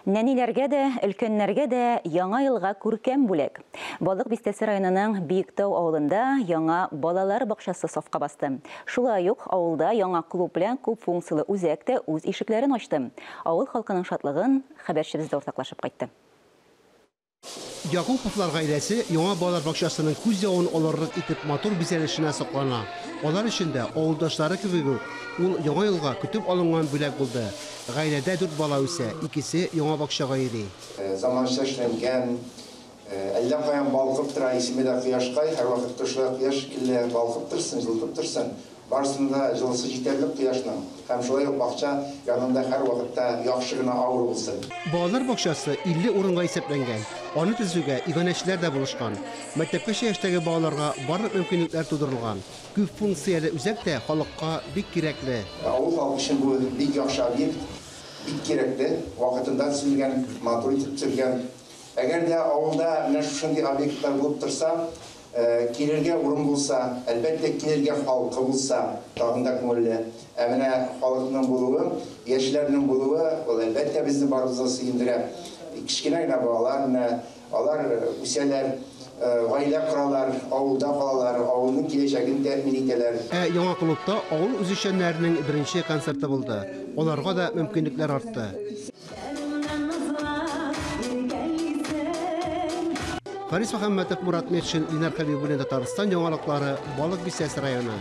Нәниләргә дә, өлкәннәргә дә Яңа елга күркәм бүләк. Балык Бистәсе районының Биектау авылында яңа балалар бакчасы сафка басты. Шулай ук авылда яңа клуб белән күп функцияле үзәк тә үз ишекләрен ачты. Авыл халкының шатлыгын хәбәрчебез дә уртаклашып кайтты. Якуповлар гаиләсе яңа балалар бакчасының күз явын алырлык итеп матур бизәлешенә соклана. Алар өчен дә, авылдашлары кебек үк, ул Яңа елга көтеп алынган бүләк булды. Гаиләдә дүрт бала үсә, икесе яңа бакчага йөри. Заманча эшләнгән, әллә каян балкып тора, исеме дә Кояшкай, һәрвакытта шулай кояш шикелле балкып торсын, җылытып торсын. Барысының да җылысы җитәрлек кояшның һәм шулай ук бакча янында һәрвакытта яхшы гына авыр булсын. Балалар бакчасы 50 урынга исәпләнгән. Аны төзүгә иганәчеләр дә булышкан. Мәктәпкәчә яшьтәге балаларга барлык мөмкинлекләр тудырылган. Күп функцияле үзәк тә халыкка бик кирәкле. Авыл халкы өчен бу бик яхшы объект, бик кирәкле, вакытында төзелгән, матур итеп төзелгән. Әгәр дә авылда менә шушындый объектлар булып торса, килергә урын булса, әлбәттә, килергә халкы булса, тагын да күңелле. Ә менә халыкның булуы, яшьләрнең булуы, ул әлбәттә безне барыбызны сөендерә. Кечкенә генә балалар менә алар үсәләр, гаилә коралар, авылда калалар, авылның киләчәген тәэмин итәләр. Ә яңа клубта авыл үзешчәннәренең беренче концерты булды. Аларга да мөмкинлекләр артты. Фарис Мөхәммәтов, Мурат Метшин, Ленар Хәбибуллин, Татарстан яңалыклары, Балык Бистәсе районы.